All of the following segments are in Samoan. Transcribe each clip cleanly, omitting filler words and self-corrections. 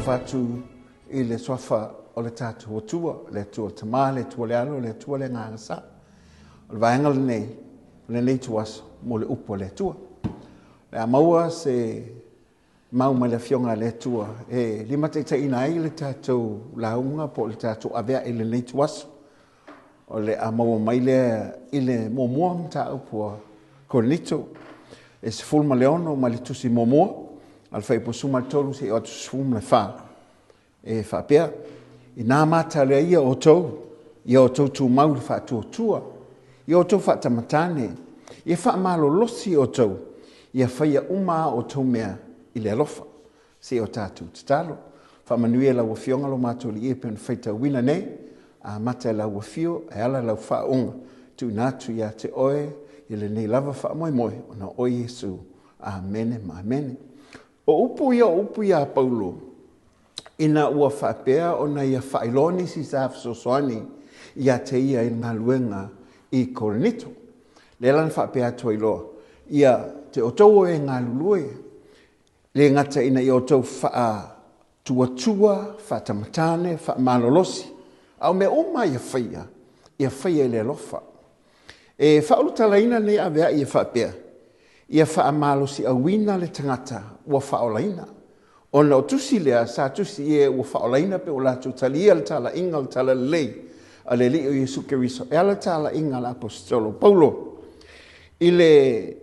Faatalofa atu i le suafa o le tatou Atua, le Atua le Tama, le Atua le Alo, le Atua le Agaga Sa. O le vaega lenei, o lenei ituaso mo le upu a le Atua. O le a maua se mau mai le Afioga a le Atua e limataitaiina ai le tatou lauga po o le tatou avea'i i lenei ituaso. O le a maua mai lea i le muamua mataupu a Korinito e 16 mai le tusi muamua a le fuaiupu 13 seia oo atu i le 14 e faapea, Inā matala ia outou, ia outou tumau i le faatuatua, ia outou faatamatane, ia faamalolosi outou, ia faia uma a outou mea i le alofa. Se i o tatou tatalo. Faamanuia i lau Afioga lo matou Alii e pei ona faitauina nei, amata i lau afio e ala i lau faauuga, tuuina atu ia te oe i lenei lava faamoemoe, ona o oe Iesu. Amene ma amene. O upu ia o upu ia a Paulo, ina ua faapea ona ia faailoa nisi sa fesoasoani ia te ia i le galuega i Korinito. Lea la na faapea atu ai loa, ia te outou o e galulue, le gata ina ia outou faatuatua, faatamatane, faamalolosi, a o mea uma ia faia, ia faia i le alofa. E faaulutalaina lenei avea'i e faapea, ia faamalosi'auina le tagata ua faaolaina, ona o tusi lea sa tusi i e ua faaolaina pe ua latou talia le talaiga o le Talalelei a le Alii o Iesu Keriso e ala i le talaiga a le Aposetolo o Paulo. I le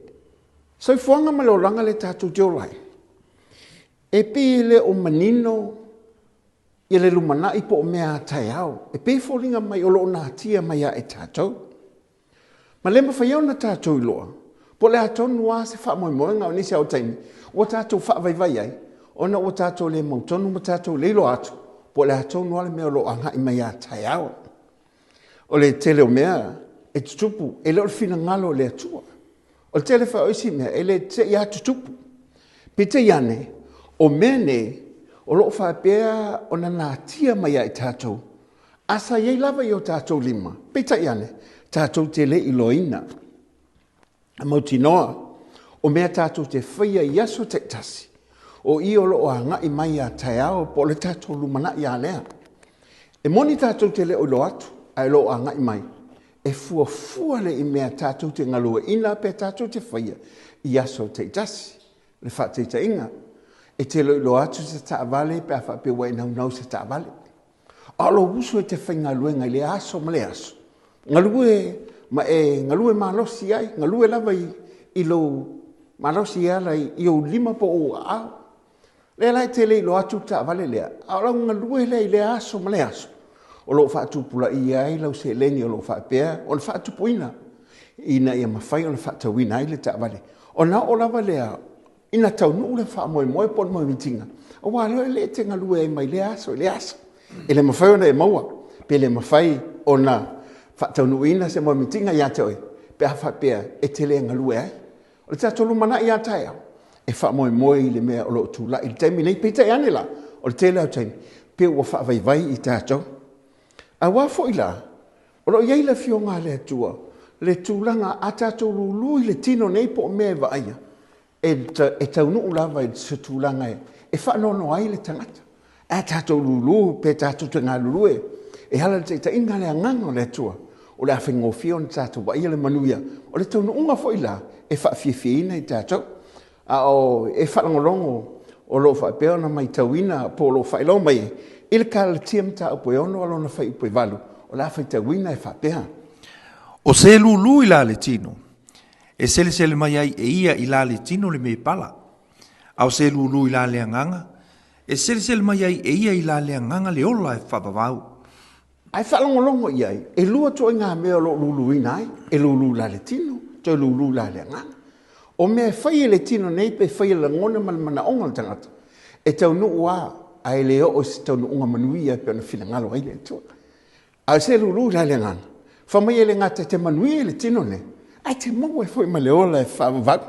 soifuaga ma le olaga lea tatou te ola ai, e pei e le o manino ia le lumanai po o mea a taeao, e pei e foliga mai o lo o natia mai lava e tatou. Ma le mafai ona tatou iloa po o le a tonu lava se faamoemoega o nisi o taimi ua tatou faavaivai ai, ona ua tatou le mautonu ma tatou le iloa atu po o le a tonu lava le mea o lo o agai mai a taeao. O le tele o mea e tutupu, e le o le finagalo o le Atua. O le tele foi o isi mea, e le te i lava tutupu. Peitai ane, o mea nei, o lo o faapea ona natia mai ia i tatou, a sa i ai lava i o tatou lima, peitai ane, tatou te le iloaina. A mautinoa, o mea tatou te faia i aso taitasi, o i o lo o agai mai a taeao po o le tatou lumanai a lea. E moni tatou te le o iloa atu, ae o lo o agai mai, e fuafua le i mea tatou te galueaiina pe tatou te faia i aso taitasi. Le faataitaiga, e te le o iloa atu se taavale pe a faapea ua e naunau i se taavale. A o lou uso e te faigaluega i lea aso ma lea aso, galue ma e galue malosi ai, galue lava i lou malosi e ala i ou lima po o ou aao. Lea la e te le iloa atu le taavale lea, a o lau galue lea i lea aso ma lea aso, o lo o faatupulaia ai lau seleni o lo o faapea ona faatupuina ina ia mafai ona faatauina ai le taavale. Ona oo lava lea ina taunuu le faamoemoe po o le moemitiga, aua loa e le te galue ai mai lea aso i lea aso. E le mafai ona e maua, pe le mafai ona faataunuuina se moemitiga ia te oe, pe a faapea e te le galue ai. O le tatou lumanai a taeao, e faamoemoe i le mea o lo o tulai i le taimi nei, peitai ane la, o le tele o taimi, pe ua faavaivai i tatou. Aua foi la, o lo o i ai le Afioga a le Atua, le tulaga a tatou lulu i le tino nei po o mea e vaaia, e taunuu lava i se tulaga e faanoanoa ai le tagata. A tatou lulu pe tatou te galulue e ala i le taitaiga a le Agaga o le Atua, o le a faigofie ona tatou vaaia le manuia. O le taunuuga foi la e faafiafiaina i tatou. A o e faalogologo o lo o faapea ona matauina po o lo o faailoa mai i le Kalatia Mataupu e 6 a lona fuaiupu e 8, o le a faitauina e faapea. O se lulu i la le tino, e selesele mai ai e ia i la le tino le mepala, a o se lulu i la le agaga, e selesele mai ai e ia i la le agaga le ola e faavavau. Ae faalogologo i ai, e lua ituaiga mea o lo o luluina ai, e lulu la le tino, toe lulu la le agaga. O mea e fai e le tino nei pe fai e lagona ma le manaoga o le tagata, e taunuu lava, ae le oo i se taunuuga manuia e pei ona finagalo ai le Atua. A o se lulu la le agaga, fai mai e le gata e te manuia i le tino nei, ae te maua ai foi ma le ola e faavavau.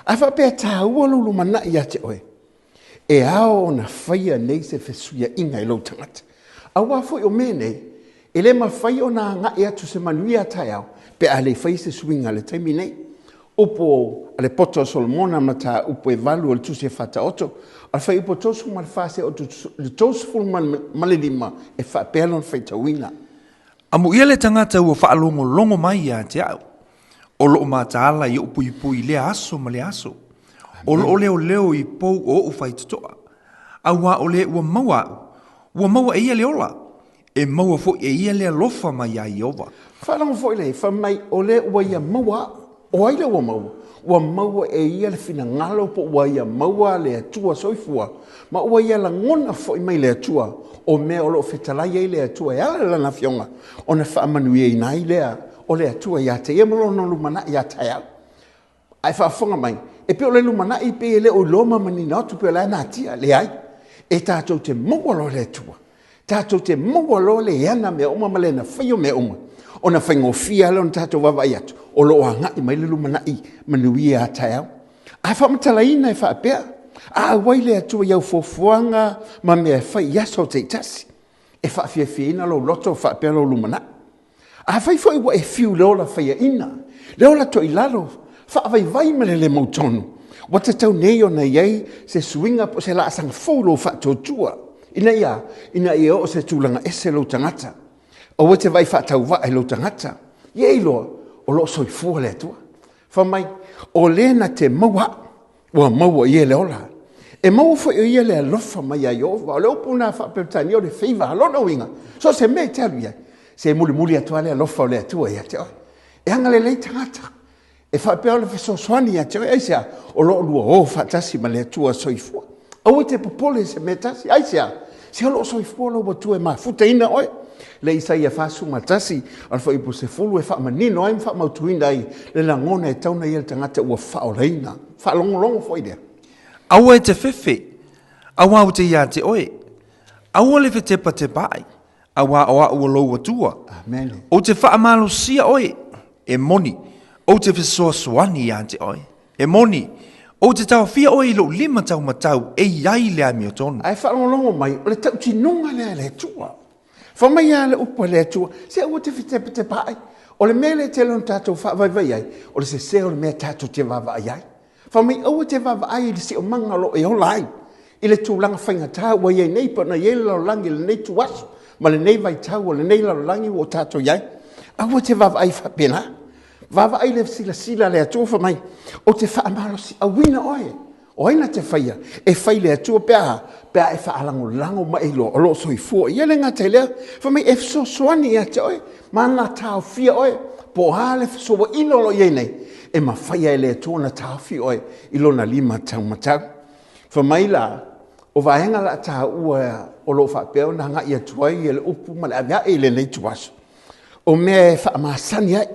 A faapea e taua lou lumanai ia te oe, e ao ona faia nei se fesuiaiga i lou tagata. Aua foi o mea nei, e le mafai ona agai atu se manuia a taeao pe a le faia se suiga i le taimi nei. Upu a le poto a Solomona, mataupu e 8 o le Tusi e Faataoto, o le fuaiupu 34 seia oo i le 35, e faapea lona faitauina. Amuia le tagata ua faalogologo mai ia te au, o loo mataala i ou puipui i lea aso ma lea aso, o loo leoleo i pou o ou faitotoa, auā o le ua maua aʻu, ua maua e ia le ola, e maua foi e ia le alofa mai iā Ieova. Faalogo foi lea, fai mai, o le ua ia maua aʻu. O ai lea ua maua? Ua maua e ia le finagalo po ua ia maua le Atua soifua, ma ua ia lagona foi mai le Atua o mea o lo o fetalai ai le Atua e ala i Lana Afioga, ona faamanuiaina ai lea o le Atua ia te ia ma lona lumanai a taeao. A e faafofoga mai, e pei o le lumanai pei e le o iloa ma manino atu pei o la e natia. Leai, e tatou te maua loa le Atua, tatou te maua loa le ana mea uma ma lena faia mea uma, ona faigofie lava lea ona tatou vaavaai atu, o lo o agai mai le lumanai manuia a taeao. A faamatalaina e faapea, a auai le Atua i au fuafuaga ma mea e fai i aso taitasi, e faafiafiaina lou loto faapea lou lumanai. Afai foi ua e fiu i le ola faiaina, le ola toilalo, faavaivai ma le le mautonu, ua tatau nei ona i ai se suiga po o se laasaga fou i lou faatuatua, ina ia, ina ia oo se tulaga ese lou tagata. Aua e te vaai faatauvaa i lou tagata. Ia e iloa, o lo o soifua le Atua. Fai mai, o le na te maua au, ua maua e ia le ola. E maua foi e ia le alofa mai ia Ieova. O le upu lena faa-Peretania o le favor. O lona uiga, so o se mea e te alu i ai, se mulimuli atu lava le alofa o le Atua ia te oe. E agalelei tagata, e faapea o le fesoasoani ia te oe. Aisea? O lo o lua o faatasi ma le Atua soifua. Aua e te popole i se mea e tasi. Aisea? Se o lo o soifua lou Atua e mafutaina oe. Le Isaia 41, o le fuaiupu 10 e faamanino ai ma faamautuina ai le lagona e tatau ona i ai le tagata ua faaolaina. Faalogologo foi lea. Aua e te fefe, auā ou te iā te oe. Aua le fetepatepaai, auā o a'u o lou Atua. Amen. Ou te faamalosia oe, e moni, ou te fesoasoani iā te oe. E moni, ou te taofia oe i lou lima taumatau e i ai le amiotonu. Ae faalogologo mai, o le tautinoga lea a le Atua. Fai mai lava le upu a le Atua, se aua te fetepatepaai. O le mea lea e tele ona tatou faavaivai ai, o le sese o le mea tatou te vaavaai ai. Fai mai, aua te vaavaai i le siomaga o lo o e ola ai, i le tulaga faigata ua i ai nei, pe ona i ai le lalolagi i lenei ituaso, ma lenei vaitau o lenei lalolagi ua tatou i ai. Aua te vaavaai faapena. Vaavaai le silasila a le Atua fai mai, ou te faamalosiauina oe. O ai na te faia? E fai le Atua pe a, pe a e faalagolago ma e iloa o lo o soifua. Ia le gata i lea, fai mai e fesoasoani ia te oe, ma na taofia oe, po o a le fesouaina o lo o i ai nei, e mafai e le Atua ona taofi oe i lona lima taumatau. Fai mai la, o vaega la taua o lo o faapea ona agai atu ai le upu ma le aveae i lenei ituaso. O mea e faamasani ai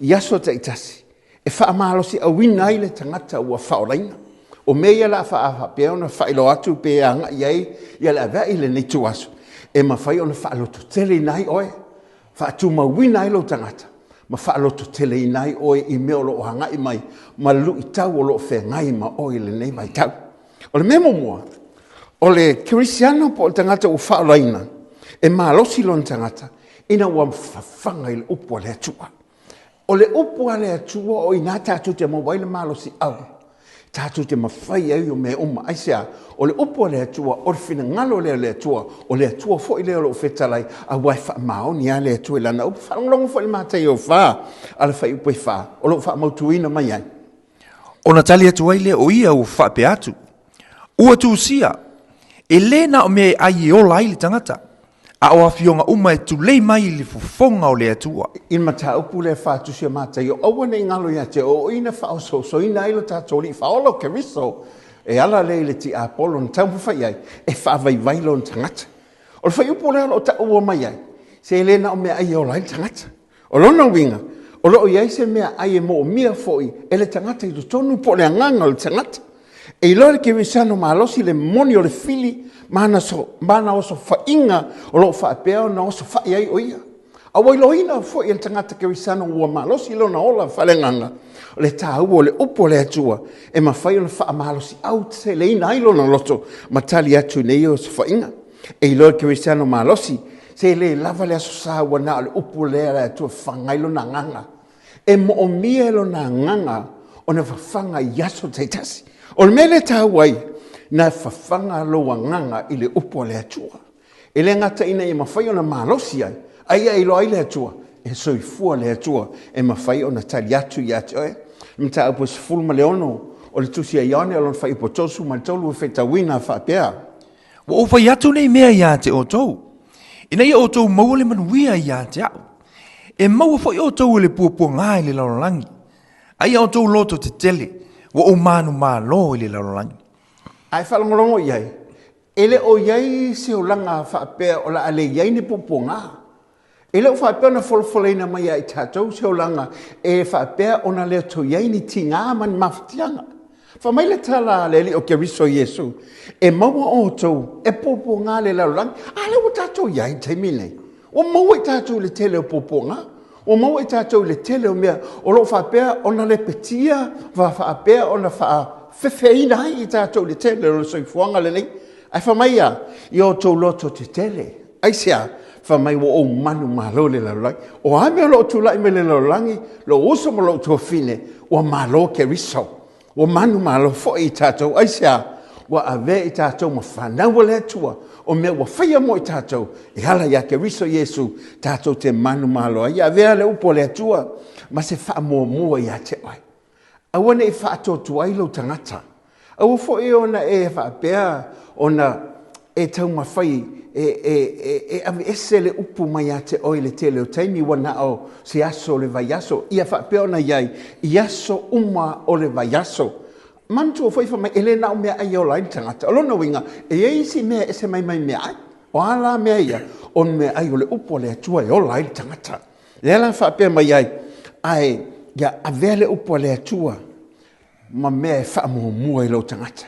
i aso taitasi, e faamalosiauina ai le tagata ua faaolaina. O mea ia la faapea ona faailoa atu pe agai ai ia le aveae i lenei ituaso, e mafai ona faalototeleina ai oe, faatumauina ai lou tagata, ma faalototeleina ai oe i mea o lo o agai mai ma luitau o lo o feagai ma oe i lenei vaitau. O le mea muamua, o le kerisiano po o le tagata ua faaolaina, e malosi lona tagata ina ua fafaga i le upu a le Atua. O le upu a le Atua o i ina tatou te maua ai le malosiau, tatou te mafai ai o mea uma. Aisea? O le upu a le Atua, o le finagalo lea o le Atua, o le Atua foi lea o lo o fetalai, aua e faamaoni lava le Atua i lana upu. Faalogologo foi i le Mataio 4, a le fuaiupu e 4, o lo o faamautuina mai ai. Ona tali atu ai lea o ia ua faapea atu, Ua tusia, e lē na o mea e ʻai e ola ai le tagata, a o afioga uma e tulei mai i le fofoga o le Atua. I le mataupu lea e faatusi a Mataio, aua ne i galo ia te oe, o i na faaosoosoina ai lo tatou Alii Faaola o Keriso, e ala lea i le tiapolo na taumafai ai e faavaivai lona tagata. O le fuaiupu lea o lo o taua mai ai, se e le na o meaai e ola ai le tagata. O lona uiga, o lo o i ai se meaai e moomia foi e le tagata i totonu po o le agaga o le tagata. E iloa e le kerisiano malosi le moni o le fili ma ana osofaiga o lo o faapea ona osofai ai o ia. A ua iloaina foi e le tagata kerisiano ua malosi lona ola faaleagaga, o le taua o le upu a le Atua e mafai ona faamalosiau seleina ai lona loto ma tali atu i nei osofaiga. E iloa e le kerisiano malosi, se le lava le Aso Sa ua na o le upu lea a le Atua e fafaga ai lona agaga. E moomia e lona agaga ona fafaga i aso taitasi. O le mea lea e taua ai, na fafaga lou agaga i le upu a le Atua. E le gata ina ia mafai ona malosi ai, a ia iloa ai le Atua, e soifua le Atua e mafai ona tali atu ia te oe. Le mataupu e 16 o le tusi a Ioane o lona fuaiupu 33 e faitauina faapea. Ua ou fai atu nei mea ia te outou, ina ia outou maua le manuia ia te au. E maua foi outou e le puapuaga i le lalolagi, a ia outou loto tetele, ua ou manumalo i le lalolagi. A e faalogologo i ai, e le o i ai se olaga faapea o le a le i ai ni puapuaga. E le o faapea ona folafolaina mai ia i tatou se olaga e faapea ona le toe i ai ni tiga ma ni mafatiaga. Fai mai le tala a le Alii o Keriso Iesu, e maua outou e puapuaga le lalolagi. A lea ua tatou i ai i le taimi lenei. Ua maua i tatou i le tele o puapuaga. Ua maua i tatou i le tele o mea o lo o faapea ona lepetia ma faapea ona faafefeina ai i tatou i le tele o le soifuaga lenei. Ae fai mai ia, ia outou loto tetele. Aisea? Fai mai ua ou manumalo i le lalolagi. O a mea o lo o tulai mai i le lalolagi, lou uso ma lou tuafafine, ua malo Keriso. Ua manumalo foi i tatou. Aisea? Ua avea i tatou ma fanau a le Atua, o mea ua faia mo i tatou, e ala ia Keriso Iesu, tatou te manumalo ai. Ia avea le upu a le Atua ma se faamuamua ia te oe. Aua ne i faatuatua ai lou tagata. Aua foi ona e faapea ona e taumafai e, e, e, e aveese le upu mai ia te oe i le tele o taimi ua na o se aso o le vaiaso. Ia faapea ona i ai i aso uma o le vaiaso. Manatua foi fai mai, e le na o meaai e ola ai le tagata. O lona uiga, e i ai isi mea e ese mai mai meaai. O a la mea ia? O meaai o le upu a le Atua e ola ai le tagata. Lea la faapea mai ai, ae ia avea le upu a le Atua ma mea e faamuamua i lou tagata.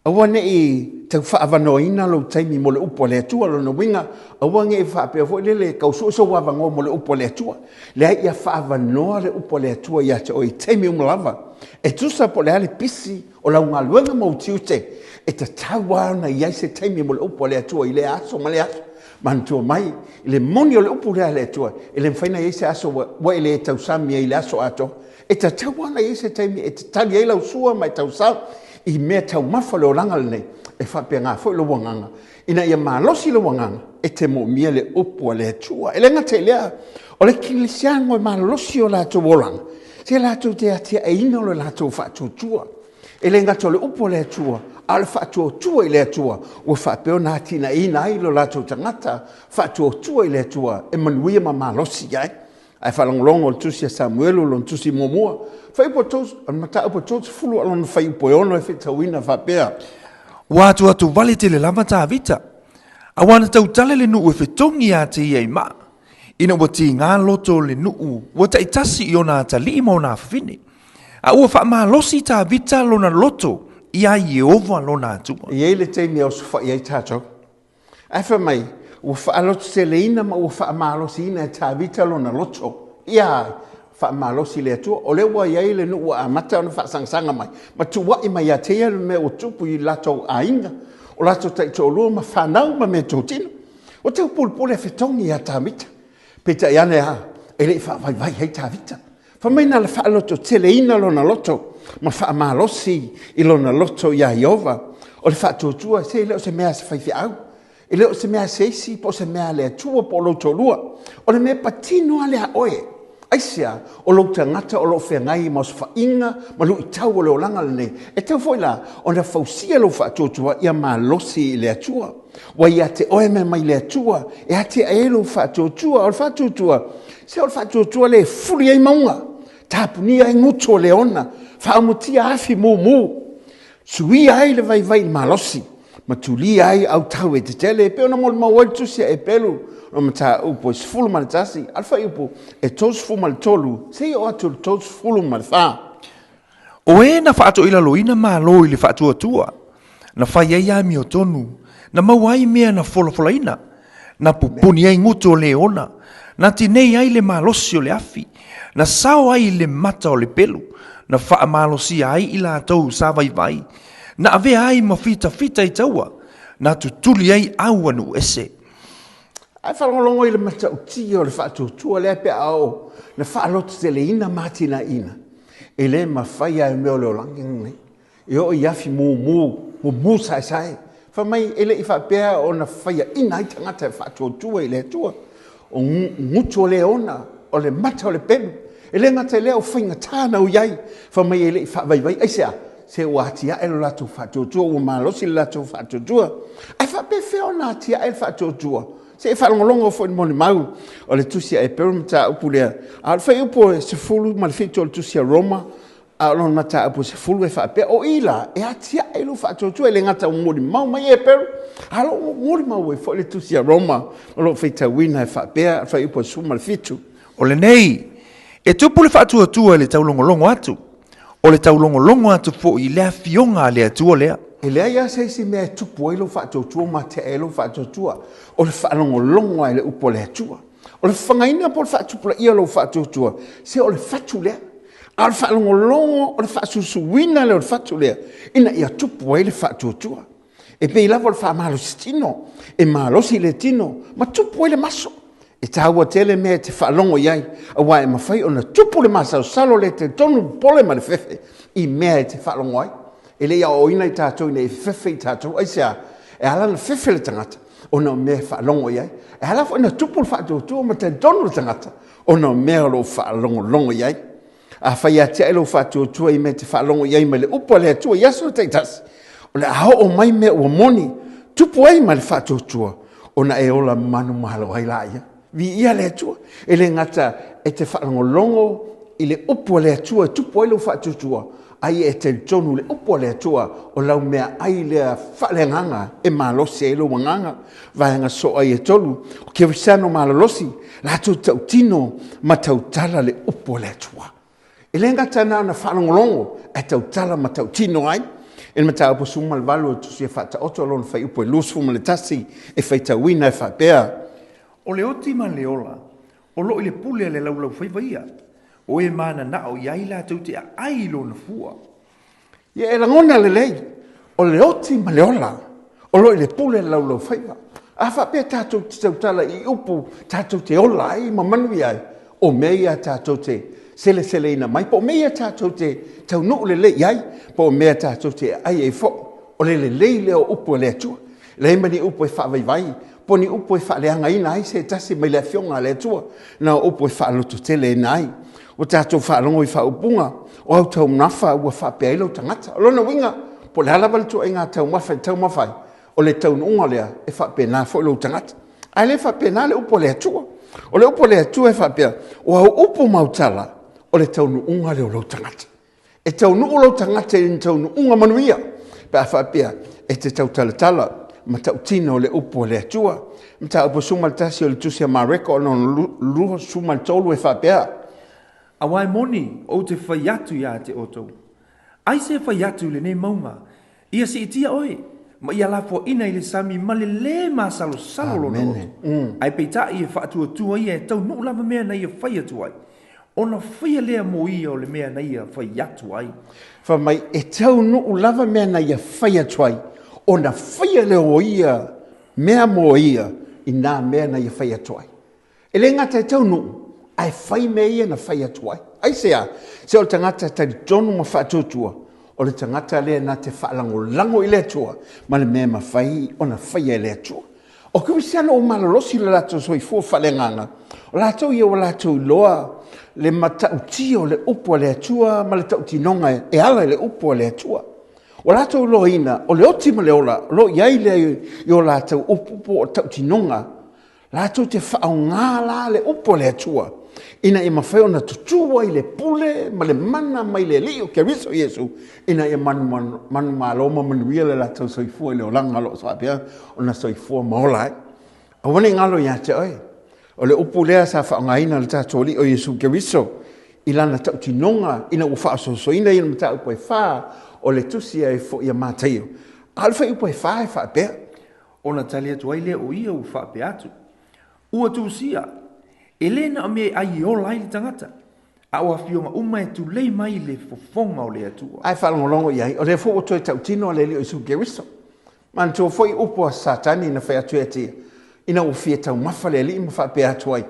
Aua ne i tau faaavanoaina lou taimi mo le upu a le Atua, lona uiga, aua ne i faapea foi lele tau sue sou avanoa mo le upu a le Atua. Leai, ia faaavanoa le upu a le Atua ia te oe i taimi uma lava. E tusa po o le a le pisi o lau galuega ma ou tiute, e tatau lava ona i ai se taimi mo le upu a le Atua i lea aso ma lea aso. Manatua mai, i le moni o le upu lea a le Atua, e le mafai ona i ai se aso ua e le tausami ai i le aso atoa. E tatau lava ona i ai se taimi e te tali ai lau sua ma e tausami i mea taumafa o le olaga lenei. E faapena foi lou agaga, ina ia malosi lou agaga, e te moomia le upu a le Atua. E le gata i lea, o le kerisiano e malosi o latou olaga, se latou te atiaeina lo latou faatuatua. E le gata o le upu a le Atua, a o le faatuatua i le Atua, ua faapea ona atinaeina ai lo latou tagata faatuatua i le Atua e manuia ma malosi ai. Ae faalogologo le tusi a Samuelu, lona tusi muamua, fuaiupu e mataupu e 30 a lona fuaiupu e 6 e faitauina faapea. Ua atuatuvale tele lava Tavita, aua na tautala le nuu e fetogi ia te ia i maa, ina ua tiga loto o le nuu ua taitasi i ona atalii ma ona afafine. A ua faamalosi Tavita lona loto iā Ieova lona Atua. E i ai le taimi e osofai ai tatou. Ae fai mai, ua faalototeleina ma ua faamalosiina e Tavita lona loto. Ia faamalosi le Atua. O lea ua i ai le nuu ua amata ona faasagasaga mai, ma tuuai mai ia te ia le mea ua tupu i latou aiga, o latou taitoalua ma fanau ma meatotino. Ua tau pulepule a fetogi ia Tavita. Peitai ane a, e le i faavaivai ai Tavita. Fai mai na faalototeleina lona loto ma faamalosi i lona loto iā Ieova. O le faatuatua, se e le o se mea a se faifeau, e le o se mea a se isi, po o se mea a le Atua po o lou toalua. O le mea patino lava lea a oe. Aisea? O lou tagata o lo o feagai ma osofaiga ma luitau o le olaga lenei. E tatau foi la ona fausia lou faatuatua ia malosi i le Atua. Ua ia te oe mea mai le Atua e atiae ai lou faatuatua. O le faatuatua, se o le faatuatua lea e fuli ai mauga, tapunia ai gutu o leona, faaumutia afi mumu, suia ai le vaivai i le malosi, ma tulia ai autau e tetele. E pei ona molimau ai le tusi a Epelu, o mataupu e 11, a le fuaiupu e 33, seia oo atu i le 34. O e na faatoilaloina Malo i le faatuatua, na fai ai amiotonu, na maua ai mea na folafolaina, na pupuni ai gutu o leona, na tinei ai le malosi o le afi, na sao ai le mata o le pelu, na faamalosia ai i latou sa vaivai, na avea ai ma fitafita i taua, na tutuli ai au a nuu ese. Ae faalogologo i le matautia o le faatuatua lea pe a oo na faalototeleina ma atinaeina. E le mafai lava e mea o le olaga lenei. E oo i afi mumu, mumu saesae. Fai mai e le i faapea ona faiaina ai tagata e faatuatua i le Atua. O gutu o le ona, o le mata o le pelu. E le gata i lea o faigata na ui ai. Fai mai e le i faavaivai. Aisea? Se ua atiae lo latou faatuatua, ua malosi le latou faatuatua. Ae faapefea ona atiae le faatuatua? Se i faalogologo foi i le molimau o le tusi a Eperu le mataupu lea. A o le fuaiupu e 17 o le tusi a Roma, a o lona mataupu e 10 e faapea, o i la e atiae lou faatuatua, e le gata ua molimau mai Eperu, a o lo o molimau ai foi le tusi a Roma o lo o faitauina e faapea, fuaiupu e 17. O lenei, e tupu le faatuatua i le taulogologo atu, o le taulogologo atu foi i le afioga a le Atua lea. E leai lava se isi mea e tupu ai lou faatuatua ma atiae ai lou faatuatua, o le faalogologo lava i le upu a le Atua. O le fafagaina po o le faatupulaia o lou faatuatua, se o le fatu lea. A o le faalogologo, o le faasusuina lea o le fatu lea, ina ia tupu ai le faatuatua. E pei lava o le faamalosi tino, e malosi le tino ma tupu ai le maso. E taua tele mea e te faalogo i ai, aua e mafai ona tupu le masalosalo le talitonu popole ma le fefe i mea e te faalogo ai. E le i aoaoina i tatou ina ia fefe i tatou, aisea? E ala ona fefe le tagata ona o mea e faalogo i ai. E ala foi ona tupu le faatuatua ma talitonu le tagata ona o mea o lo o faalogologo i ai. Afai e atiae lou faatuatua i mea e te faalogo i ai mai le upu a le Atua i aso taitasi, o le a oo mai mea ua moni, tupu ai ma le faatuatua, ona e ola manumalo ai laia. Viia le Atua. E le gata e te faalogologo i le upu a le Atua e tupu ai lou faatuatua, a ia e talitonu le upu a le Atua o lau meaai lea faaleagaga e malosi ai lou agaga. Vaega soo ai e tolu, o kerisiano malolosi, latou tautino ma tautala le upu a le Atua. E le gata na ona faalogologo, ae tautala ma tautino ai. I le mataupu 18 o le Tusi e Faataoto lona fuaiupu e 21 e faitauina e faapea, O le oti ma le ola, o lo o i le pule a le laulaufaiva ia, o e mananao i ai latou te aai i lona fua. Ia e lagona lelei, o le oti ma le ola, o lo o i le pule a le laulaufaiva. A faapea tatou te tautala i upu tatou te ola ai ma manuia ai, o mea ia tatou te seleseleina mai, po o mea ia tatou te taunuu lelei i ai, po o mea tatou te aai ai foi. O le lelei lea o upu a le Atua. Leai ma ni upu e faavaivai, po o ni upu e faaleagaina ai se tasi mai le Afioga a le Atua, na o upu e faalototeleina ai. Ua tatou faalogo i faaupuga, o au taumafa ua faapea ai lou tagata. O lona uiga, po o le a lava le ituaiga taumafa e taumafa ai, o le taunuuga lea e faapena foi lou tagata. Ae le faapena le upu a le Atua. O le upu a le Atua e faapea, o au upu ma au tala, o le taunuuga lea o lou tagata. E taunuu lou tagata i ni taunuuga manuia, pe a faapea e te tautalatala ma tautino le upu a le Atua. Mataupu 11 o le Tusi a Mareko o lona 23 e faapea, Aua e moni ou te fai atu ia te outou, aisea e fai atu i lenei mauga, Ia siitia oe, ma ia lafoaina i le sami ma le lē masalosalo lona loto. Ae peitai e faatuatua ia e taunuu lava mea na ia fai atu ai, ona faia lea mo ia o le mea na ia fai atu ai. Fai mai, e taunuu lava mea na ia fai atu ai, ona faia lea o ia mea mo ia i nā mea na ia fai atu ai. E le gata e taunuu, ae fai mea ia na fai atu ai. Aisea? Se o le tagata talitonu ma faatuatua, o le tagata lea na te faalagolago i le Atua ma le mea e mafai ona faia e le Atua. O Kerisiano ua malolosi le latou soifua faaleagaga, o latou ia ua latou iloa le matautia o le upu a le Atua ma le tautinoga e ala i le upu a le Atua. Ua latou iloaina o le oti ma le ola o lo o i ai lea i o latou upu po o tautinoga Latou te faaaoga la le upu a le Atua ina ia mafai ona tutū ai le pule ma le mana mai le Alii o Keriso Iesu ina ia manumalo ma manuia le latou soifua i le olaga o lo o faapea ona soifua ma ola ai. Aua ne i galo ia te oe, o le upu lea sa faaaogaina e le tatou Alii o Iesu Keriso i lana tautinoga ina ua faaosoosoina ia mataupu e fa o le tusi ai foi a Mataio. A o le fuaiupu e fa e faapea, Ona tali atu ai lea o ia ua faapea atu, Ua tusia, e le na o mea e ai e ola ai le tagata, a o afioga uma e tulei mai i le fofoga o le Atua. Ae faalogologo i ai, o lea foi ua toe tautino le Alii o Iesu Keriso. Manatua foi upu a Satani na fai atu ia te ia, ina ua fia taumafa le Alii ma faapea atu ai,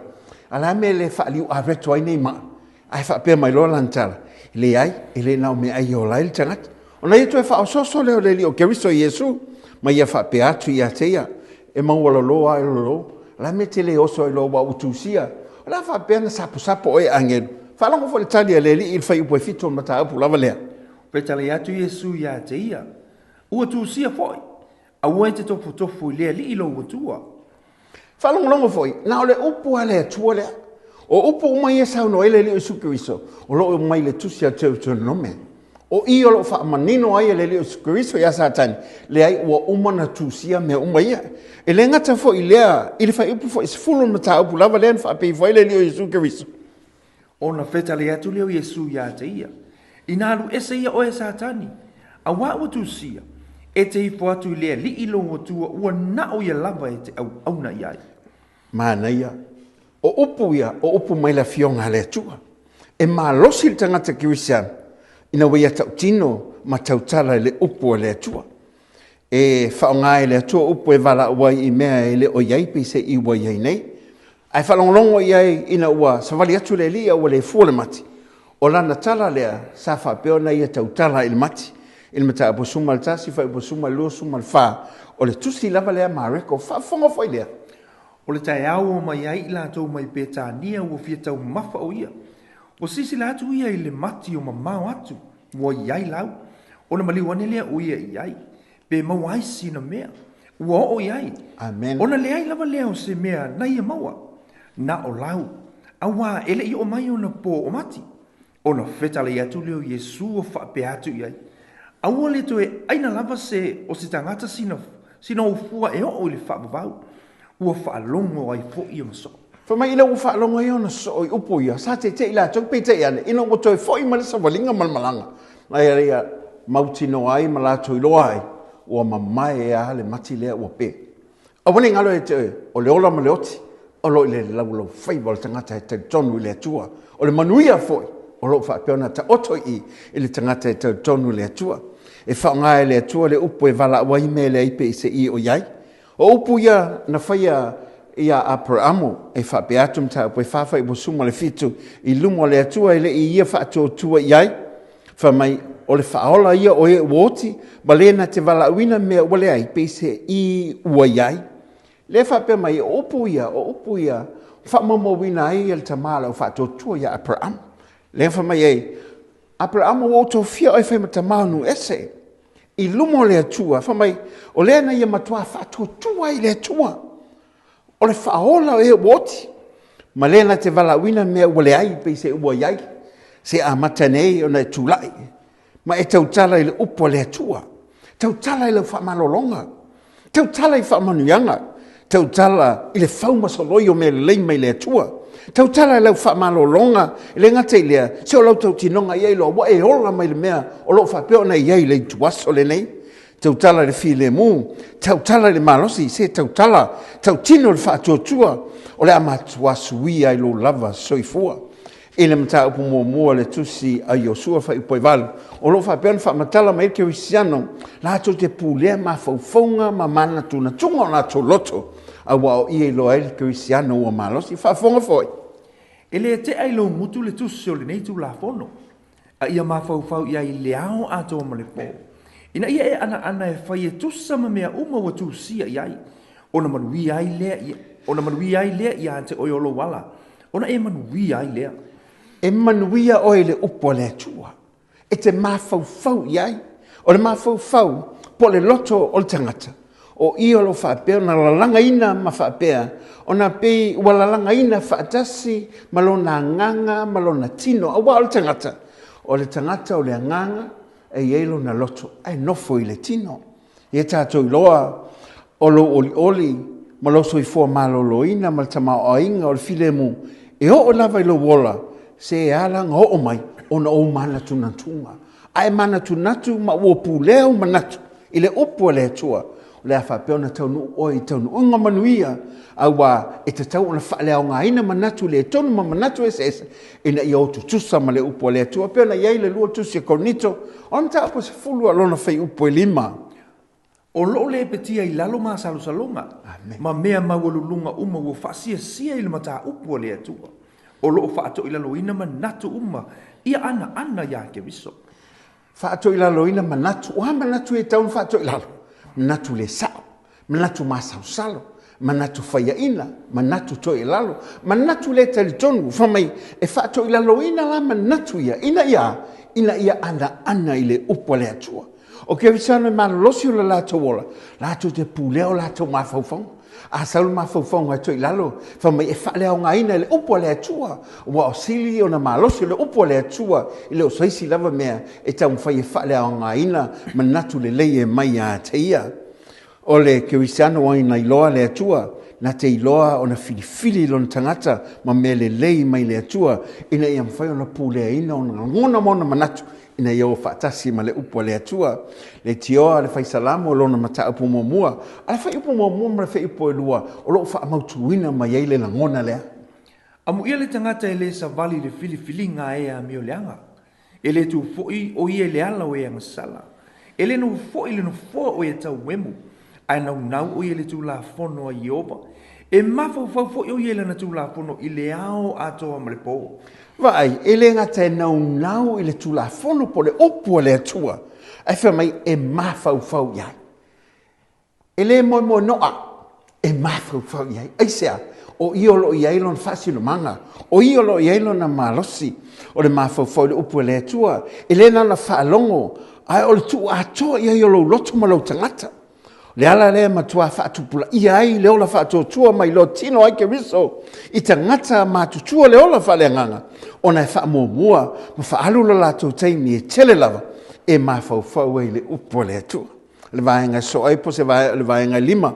A o le a mea e le faaliu areto ai nei maa? Ae faapea mai loa lana tala, Leai, e le na o meaai e ola ai le tagata. Ona ia toe faaosooso lea o le Alii o Keriso Iesu, ma ia faapea atu ia te ia, E maualalo a e lolo, o le a mea e te le oso ai loa aua ua tusia? O le a faapea ona saposapo oe e agelu? Faalogo foi i le tali a le Alii i le fuaiupu e fitu o le mataupu lava lea. Fetalai atu Iesu ia te ia, Ua tusia foi, aua e te tofotofo i le Alii lou Atua. Faalogologo foi, na o le upu a le Atua lea. O upu uma ia e saunoa ai le Alii o Iesu Keriso, o lo o mai le tusi a Deuteronome. O i o lo o faamanino ai e le Alii o Iesu Keriso ia Satani, leai ua uma ona tusia mea uma ia. E le gata foi i lea, i le fuaiupu foi 10 o le mataupu lava lea na faapea ifo ai le Alii o Iesu Keriso. Ona fetalai atu lea o Iesu ia te ia, Ina alu ese ia oe e Satani, auā ua tusia, e te ifo atu i le Alii lou Atua ua na o ia lava e te auauna i ai. Manaia. O upu ia, o upu mai le Afioga a le Atua. E malosi le tagata kerisiano ina ua ia tautino ma tautala i le upu a le Atua. E faaaoga e le Atua upu e valaau ai i mea e le o i ai peiseai ua i ai nei. Ae faalogologo i ai ina ua savali atu le Alii a ua le fua le mati. O lana tala lea sa faapea ona ia tautala i le mati. I le mataupu 11, fuaiupu 12, 14, o le tusi lava lea a Mareko, faafofoga foi lea. O le taeao ua omai ai i latou mai Petania ua fia taumafa o ia. Ua silasila atu ia i le mati o mamao atu ua i ai lau, ona maliu ane lea o ia i ai, pe maua ai sina mea. Ua oo i ai. Amen. Ona leai lava lea o se mea na ia maua, na o lau, auā e le i oo mai ona po o mati. Ona fetalai atu lea o Iesu ua faapea atu i ai, Aua le toe ʻaina lava se o se tagata sina, sina ou fua e oo i le faavavau, ua faalogo ai foi ona soo. Fai mai ina ua faalogo ai ona soo i upu ia, sa teteʻi latou, peitai ane, ina ua toe foi mai le savaliga ma le malaga, na ia mautinoa ai ma latou iloa ai, ua mamae a le mati lea ua pe. Aua ne i galo ia te oe, o le ola ma le oti, o lo o i le laulaufaiva o le tagata e talitonu i le Atua. O le manuia foi, o lo o faapea ona taoto i i i le tagata e talitonu i le Atua. E faaaoga e le Atua le upu e valaau ai mea e leai pe i se i o i ai. O upu ia na faia ia Aperamo e faapea atu mataupu e 4:17 i luma o le Atua e le i ia faatuatua i ai. Fai mai, o le faaola ia o e ua oti, ma le na te valaauina mea ua leai, pei se i ua i ai. Lea faapea mai, o upu ia, o upu ia, faamaumauina ai le tama o le au faatuatua ia Aperamo. Lea fai mai ai, Aperamo ua ou tofia oe e fai ma tama o nuu ese. I luma o le Atua, fai mai, o lea na ia matua faatuatua ai i le Atua. O le faaola o e ua oti, ma le na te valaauina mea ua leai pei se ua i ai. Se amata nei ona e tulai, ma e tautala i le upu a le Atua. Tautala i lau faamalologa. Tautala i faamanuiaga. Tautala i le fau ma soloi o mea lelei mai le Atua. Tautala i lau faamalologa, e le gata i lea, se o lau tautinoga ia iloa ua e ola mai le mea o lo o faapea ona i ai i le ituaso lenei. Tautala i le filemu, tautala i le malosi, se tautala, tautino le faatuatua, o le a matua suia ai lou lava soifua. I le mataupu muamua o le tusi a Iosua fuaiupu e 8, o lo o faapea ona faamatala mai ai le kerisiano latou te pulea mafaufauga ma manatunatuga o latou loto, aua o i e iloa ai le kerisiano ua malosi. Faafofoga foi. E le tea i lou gutu le tusi o lenei Tulafono, a ia mafaufau i ai i le ao atoa ma le po, ina ia e anaana e fai e tusa ma mea uma ua tusia i ai, ona manuia ai lea, ona manuia ai lea ia te oe o lou ala, ona e manuia ai lea. E manuia oe i le upu a le Atua, e te mafaufau i ai. O le mafaufau po o le loto o le tagata, o i o lo o faapea ona lalagaina ma faapea ona pei ua lalagaina faatasi ma lona agaga ma lona tino, aua o le tagata, o le tagata o le agaga e i ai lona loto ae nofo i le tino. Ia tatou iloa o lou olioli ma lou soifua maloloina ma le tamaoaiga o le filemu e oo lava i lou ola, se e ala ona oo mai ona o ou manatunatuga. A e manatunatu ma ua pulea ou manatu i le upu a le Atua, o le a faapea ona taunuu oe i taunuuga manuia, aua e tatau ona faaleaogaina manatu le tonu ma manatu eseese ina ia o tutusa ma le upu a le Atua. E pei ona i ai le lua tusi a Korinito, o le mataupu e 10 a lona fuaiupu e 5. O loo lepetia i lalo masalosaloga ma mea maualuluga uma ua faasiasia i le mataupu a le Atua. O lo o faatoilaloina manatu uma ia anaana iā Keriso. Faatoilaloina manatu. O a manatu e tatau ona faatoilalo? Manatu le sao, manatu masalosalo, manatu faiaina, manatu toilalo, manatu le talitonu. Fai mai, e faatoilaloina la manatu ia, ina ia a? Ina ia anaana i le upu a le Atua. O Kerisiano e malolosi o le latou ola, latou te pulea o latou mafaufauga. A sau le mafaufauga e toilalo, fai mai e faaleaogaina e le upu a le Atua, ua o sili ona malosi le upu a le Atua i le o se isi lava mea e taumafai e faaleaogaina manatu lelei e mai ia te ia. O le Kerisiano ua na iloa le Atua, na te iloa ona filifili lona tagata ma mea lelei mai le Atua, ina ia mafai ona puleaina ona lagona ma ona manatu ina ia o faatasi ma le upu a le Atua. Leitioa le Fai Salamo lona mataupu muamua, a le fuaiupu muamua ma le fuaiupu e lua o lo o faamautuina mai ai le lagona lea. Amuia le tagata e le savali i le filifiliga a e amioleaga. E le tu foi o ia i le ala o e agasala. E le noho foi i le nofoa o e tauemu, ae naunau o ia i le Tulafono a Ieova. E mafaufau foi o ia i lana Tulafono i le ao atoa ma le po. Vaai, e le gata e naunau i le Tulafono po o le upu a le Atua, ae fai mai e mafaufau i ai. E le moemoenoa, e mafaufau i ai. Aisea? O ia o lo o i ai lona faasinomaga, o ia o lo o i ai lona malosi, o le mafaufau i le upu a le Atua. E le na ona faalogo, ae o le tuu atoa i ai o lou loto ma lou tagata. O le ala lea e matua faatupulaia ai le ola faatuatua mai loa tino ai Keriso i tagata matutua le ola faaleagaga, ona e faamuamua ma faaalu lo latou taimi e tele lava e mafaufau ai i le upu a le Atua. Le vaega e sosoo ai po o se vaega, le vaega e lima,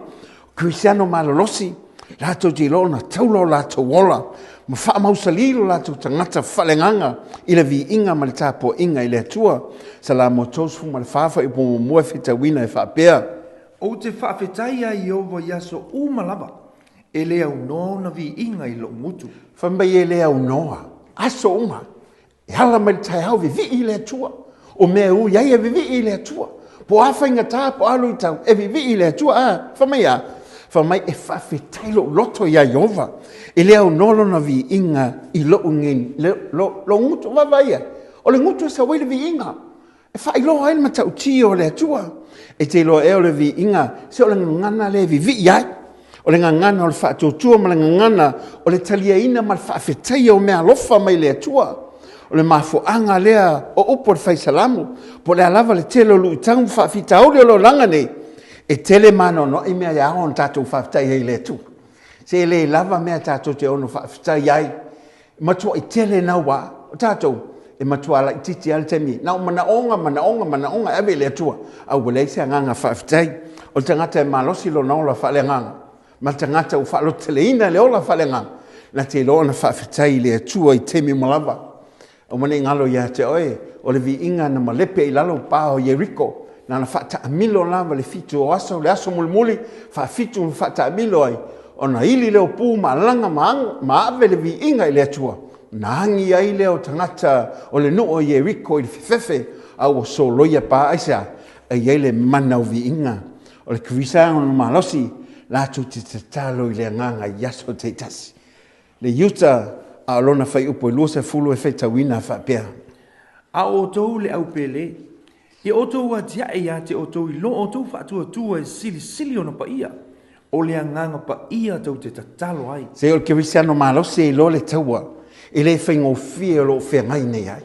Kerisiano malolosi, latou te iloa ona taula o latou ola ma faamausalī lo latou tagata faaleagaga i le viiga ma le tapuaiga i le Atua. Salamo 34 fuaiupu muamua e faitauina e faapea. Ou te faafetai iā Ieova i aso uma lava, e le aunoa ona viiga i lou gutu. Fai mai e le aunoa, aso uma. E ala mai le taeao vivii i le Atua. O mea e ui ai e vivii i le Atua. Po o a faigata, po o a luitau, e vivii i le Atua. A, fai mai a? Fai mai e faafetai lou loto iā Ieova. E le aunoa lona viiga i lou lou gutu. Vaavaai i ai, o le gutu e sau ai le viiga. E faailoa ai le matautia o le Atua. E te iloa ea o le viiga, se o le gagana lea e vivii ai. O le gagana o le faatuatua ma le gagana o le taliaina ma le faafetaia o mea alofa mai le Atua. O le mafuaaga lea o upu a le Fai Salamo, po o le a lava le tele o luitau ma faafitauli o le olaga nei, e tele ma anoanoai mea e ao ona tatou faafetai ai i le Atua. Se e le lava mea tatou te ono faafetai ai. Matuai tele naua o tatou e matua laitiiti lava le taimi na o manaoga manaoga manaoga e ave i le Atua a ua leai se agaga faafetai. O le tagata e malosi lona ola faaleagaga ma le tagata ua faalototeleina le ola faaleagaga na te iloa ona faafetai i le Atua i taimi uma lava. Aua ne i galo ia te oe, o le viiga na malepe i lalo pa o Ieriko, na ona faataamilo lava le fitu o aso, le aso mulimuli, faafitu na faataamilo ai, ona ili lea o pu ma alaga ma ave le viiga i le Atua, ona agi ai lea o tagata o le nuu o Ieriko i le fefefe, a ua soloia pa. Aisea? E i ai le mana o viiga. O le Kerisiano malosi, latou te tatalo i le agaga i aso taitasi. Le Iuta, a o lona fuaiupu e 20 e faitauina faapea. A o outou le au pele, ia outou atiae ia te outou i lo outou faatuatua e silisili ona paia, o le Agaga Paia tou te tatalo ai. Se o le Kerisiano malosi e iloa le taua e le faigofie o lo o feagai nei ai.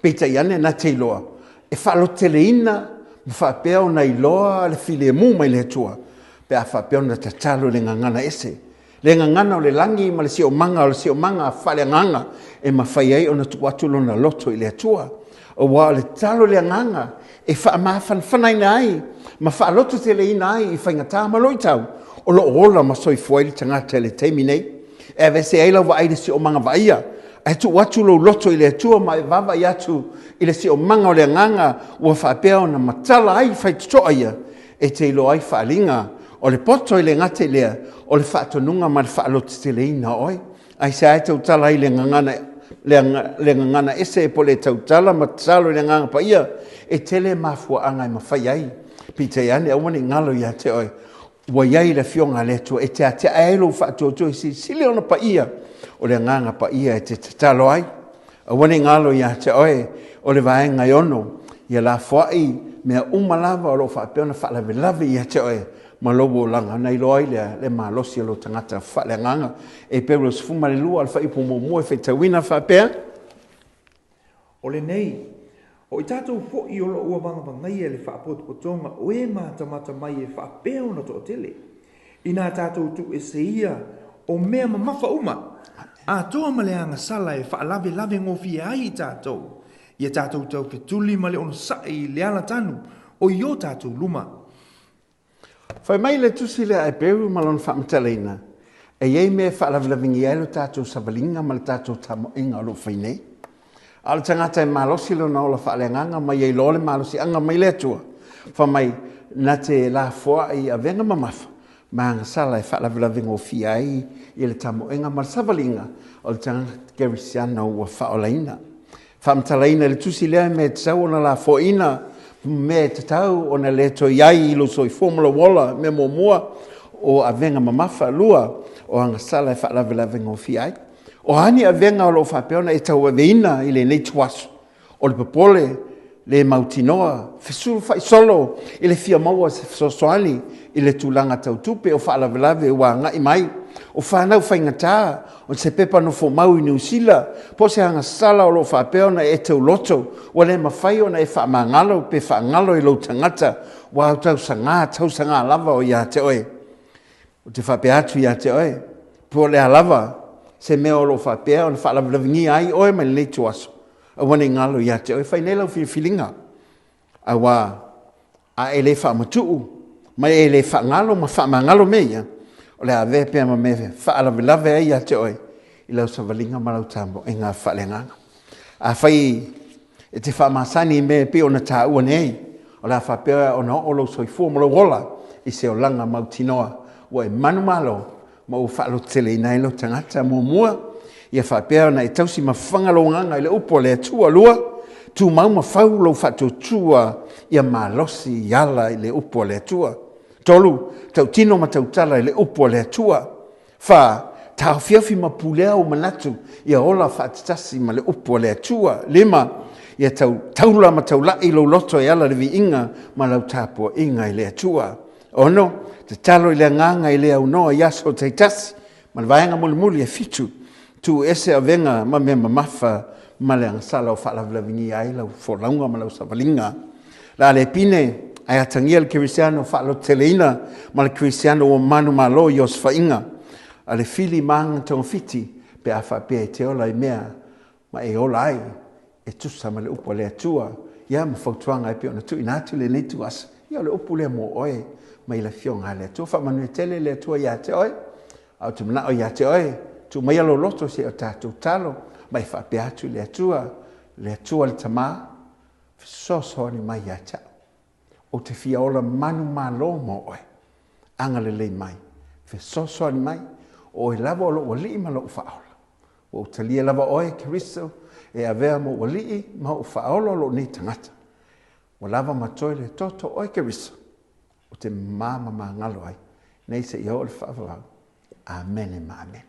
Peitai ane, na te iloa, e faalototeleina ma faapea ona iloa le filemu mai le Atua, pe a faapea ona tatalo i le gagana ese. Le gagana o le lagi ma le siomaga o le siomaga faaleagaga e mafai ai ona tuu atu lona loto i le Atua. Aua o le tatalo i le agaga e faamafanafanaina ai ma faalototeleina ai i faigata ma luitau o lo o ola ma soifua ai le tagata i le taimi nei. E aveese ai lau vaai i le siomaga vaaia, ae tuu atu lou loto i le Atua ma e vaavaai atu i le siomaga o le agaga ua faapea ona matala ai faitotoa ia, e te iloa ai faaaliga o le poto e le gata i lea, o le faatonuga ma le faaloteteleina o oe. Aisea e tautala ai le gagana, le gagana ese po o le tautala ma tatalo i le Agaga Paia? E tele mafuaaga e mafai ai. Peitai ane, aua ne i galo ia te oe, ua i ai le Afioga a le Atua e te atiae ai lou faatuatua e silisili ona paia O le Agaga Paia e te tatalo ai. Aua ne i galo ia te oe o le vaega e ono, ia lafoai mea uma lava o lo o faapea ona faalavelave ia te oe ma lou olaga, ona iloa ai lea le malosi o lou tagata faaleagaga. Eperu 12 o le fuaiupu muamua e faitauina faapea. O lenei, o i tatou foi o lo o ua vagavagaia i le faapotopotoga o e matamata mai e faapea ona toatele, inā tatou tuuese ia o mea mamafa uma, atoa ma le agasala e faalavelave gofie ai i tatou, ia tatou taufetuli ma le onosai i le alatanu o i o tatou luma. Fai mai le tusi lea a Eperu ma lona faamatalaina, e i ai mea e faalavelavegia ai lo tatou savaliga ma le tatou tamoega o lo o fai nei. A o le tagata e malosi lona ola faaleagaga ma ia iloa le malosiaga mai le Atua, fai mai, na te lafoai i avega mamafa ma agasala e faalavelave gofie ai i le tamoega ma le savaliga o le tagata kerisiano ua faaolaina. Faamatalaina i le tusi lea mea e tatau ona lafoaina, mea e tatau ona le toe i ai i lou soifua ma lou ola. Mea muamua, o avega mamafa. Lua, o agasala e faalavelave gofie ai. O a ni avega o lo o faapea ona e tauaveina i lenei ituaso? O le popole, le mautinoa, fesulufai solo i le fia maua o se fesoasoani i le tulaga tau tupe o faalavelave ua agai mai, o fanau faigata, o se pepa nofomau i Niu Sila, po o se agasala o lo o faapea ona e tauloto ua le mafai ona e faamagalo pe faagalo i lou tagata ua tausaga tausaga lava o ia te oe. Ou te faapea atu ia te oe, po o le a lava se mea o lo o faapea ona faalavelavegia ai oe mai lenei ituaso, aua ne i galo ia te oe, fai nei lau filifiliga, auā a e le faamatuu ma e le faagalo ma faamagalo mea ia, o le a avea pea ma mea e faalavelave ai ia te oe i lau savaliga ma lau tamoega faaleagaga. Afai e te faamasani i mea e pei ona taua nei, o le a faapea ona oo lou soifua ma lou ola i se olaga mautinoa ua e manumalo ma ua faalototeleina ai lou tagata. Muamua, ia faapea ona e tausi ma fafaga lou agaga i le upu a le Atua. Lua, tumau ma fau lou faatuatua ia malosi i ala i le upu a le Atua. Tolu, tautino ma tautala i le upu a le Atua. Fa, taofiofi ma pulea ou manatu ia ola faatatasi ma le upu a le Atua. Lima, ia tau taula ma taulai lou loto e ala i le viiga ma lau tapuaiga i le Atua. Ono, tatalo i le agaga i le aunoa i aso taitasi ma le vaega mulimuli e fitu, tuu ese avega ma mea mamafa ma le agasala o faalavelavegia ai lau folauga ma lau savaliga. La le pine, ae atagia le kerisiano faalototeleina ma le kerisiano ua manumalo i osofaiga a le fili ma aga togafiti pe a faapea e te ola i mea ma e ola ai e tusa ma le upu a le Atua, ia ma fautuaga e pei ona tuuina atu i lenei ituaso. Ia o le upu lea mo oe mai le Afioga a le Atua. Faamanuia tele le Atua ia te oe, a ou te manao ia te oe, tuu maia lou loto se i o tatou talo, ma e faapea atu i le Atua, le Atua le Tama, fesoasoani mai ia te au. Ou te fia ola manumalo mo oe. Agalelei mai, fesoasoani mai, o oe lava o lou Alii ma lou Faaola. Ua ou talia lava oe, Keriso, e avea mou Alii ma ou Faaola o lou nei tagata. Ua lava ma toe le toto oe, Keriso, ou te mama magalo ai, nei seia oo le faavavau. Amene ma amene.